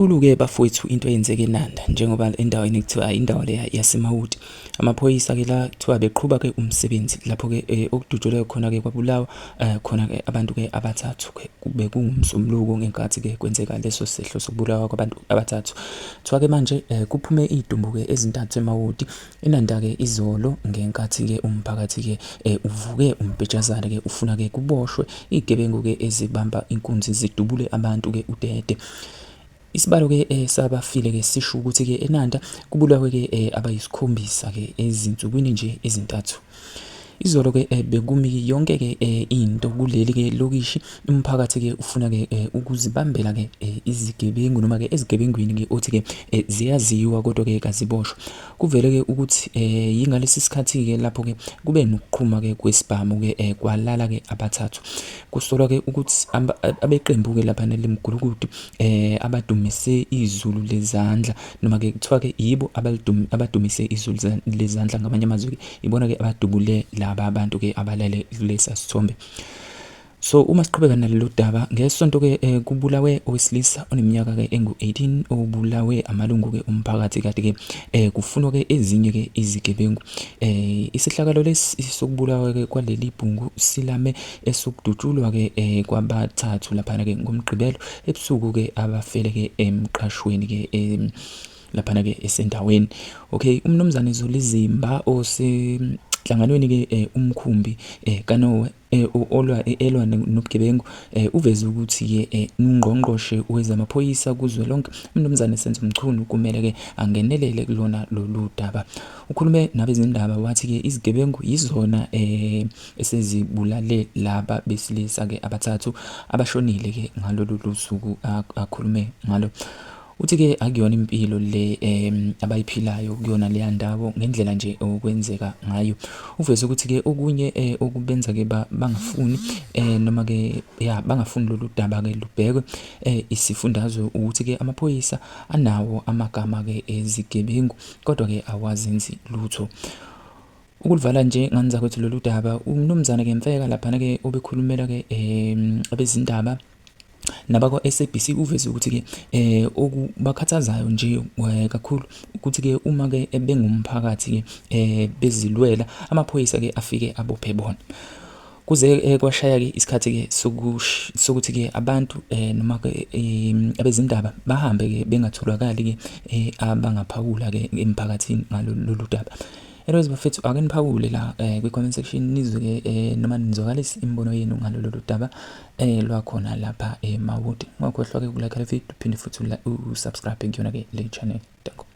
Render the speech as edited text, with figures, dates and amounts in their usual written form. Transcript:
Inkulu-ke bafowethu into eyenzeke eNanda njengoba endaweni kuthiwa indawo leya yaseMawoti. Amaphoyisa-ke la kuthiwa beqhuba-ke umsebenzi lapho-ke okudutshulwe khona-ke kwabulawa khona-ke abantu-ke abathathu-ke bekunguMsombuluko ngenkathi-ke kwenzeka leso sehlo sokubulawa kwabantu abathathu. Kuthiwa-ke manje kuphume iy'dumbu-ke ezintathu eMawoti eNanda-ke izolo ngenkathi-ke umphakathi-ke uvuke umbhejazane-ke ufuna-ke kuboshwe iy'gebengu-ke ezibamba inkunzi zidubule abantu-ke udede. Isibalo-ke sabafile ke sisho ukuthi-ke eNanda kubulawe ke abayisikhombisa ke ezinsukwini nje ezintathu. Izolo ke bekumi yonke ke into kuleli ke lokishi umphakathi ke ufuna ke ukuzibambela ke izigebengu noma ke ezigebengwini ke othi ke ziyaziwa kodwa ke kaziboshwa. Kuvele ke ukuthi yingalesi sikhathi ke lapho ke kube nokuqhuma ke kwesibhamu ke kwalala ke abathathu. Kusolwa ke ukuthi abeqembu ke lapha nelimgulukudu abadumise izulu lezandla noma ke kuthiwa ke yibo abadumise izulu lezandla ngamanye amazwi ke ibona ke abadubule laba abantu ke abalele kulesa sithombe. So uma siqhubeka nalolu daba ngesonto ke kubulawe owesilisa oneminyaka ke engu-18 obulawe amalungu ke omphakathi kade ke kufunwa ke ezinye ke izigebengu. Isehlakalo lesi sokubulawa ke kwaleli bhungu silame esokudutshulwa ke kwabathathu laphana ke ngoMgqibelo ebusuku ke abafele ke emqashweni ke laphana ke esendaweni. Okay, uMnumzane Zulizimba osenhlanganweni ke umkhumbi kaNowe olwa elwa nobugebengu uveze ukuthi-ke ungqongqoshe wezamaphoyisa kuzwelonke uMnumzane Senzo Mchunu kumele-ke angenelele kulona lolu daba. Ukhulume nabezindaba wathi-ke izigebengu yizona esezibulale laba besilisa-ke abathathu abashonile-ke ngalolu lusuku akhulume ngalo. Uthi-ke akuyona impilo le abayiphilayo kuyona leya ndawo ngendlela nje okwenzeka ngayo. Uveze ukuthi-ke okunye okubenza-ke bangafuni noma-ke ya bangafuni lolu daba-ke lubhekwe isifundazwe ukuthi-ke amaphoyisa anawo amagama-ke ezigebengu kodwa-ke awazenzi lutho. Ukulivala nje ngani zakwethu lolu daba, uMnumzane-ke Mfeka laphana-ke obekhulumela-ke abezindaba nabakwa-SABC uveze ukuthi-ke okubakhathazayo nje kakhulu ukuthi-ke uma-ke bengumphakathi-ke bezilwela amaphoyisa-ke afike abophe bona. Kuze kwashaya-ke isikhathi-ke sokuthi-ke abantu noma-ke abezindaba bahambe-ke bengatholakali-ke abangaphawula-ke emphakathini ngalo lolu daba. Anyways bafethu ake niphawule la kwi-comment section nizwe-ke noma nizwakalise imibono yenu ngalo lolu daba lwakhona lapha eMawoti. Ungakhohlwa-ke uku-like le video uphinde futhi u-subscribe kuyona-ke le channel. Danko.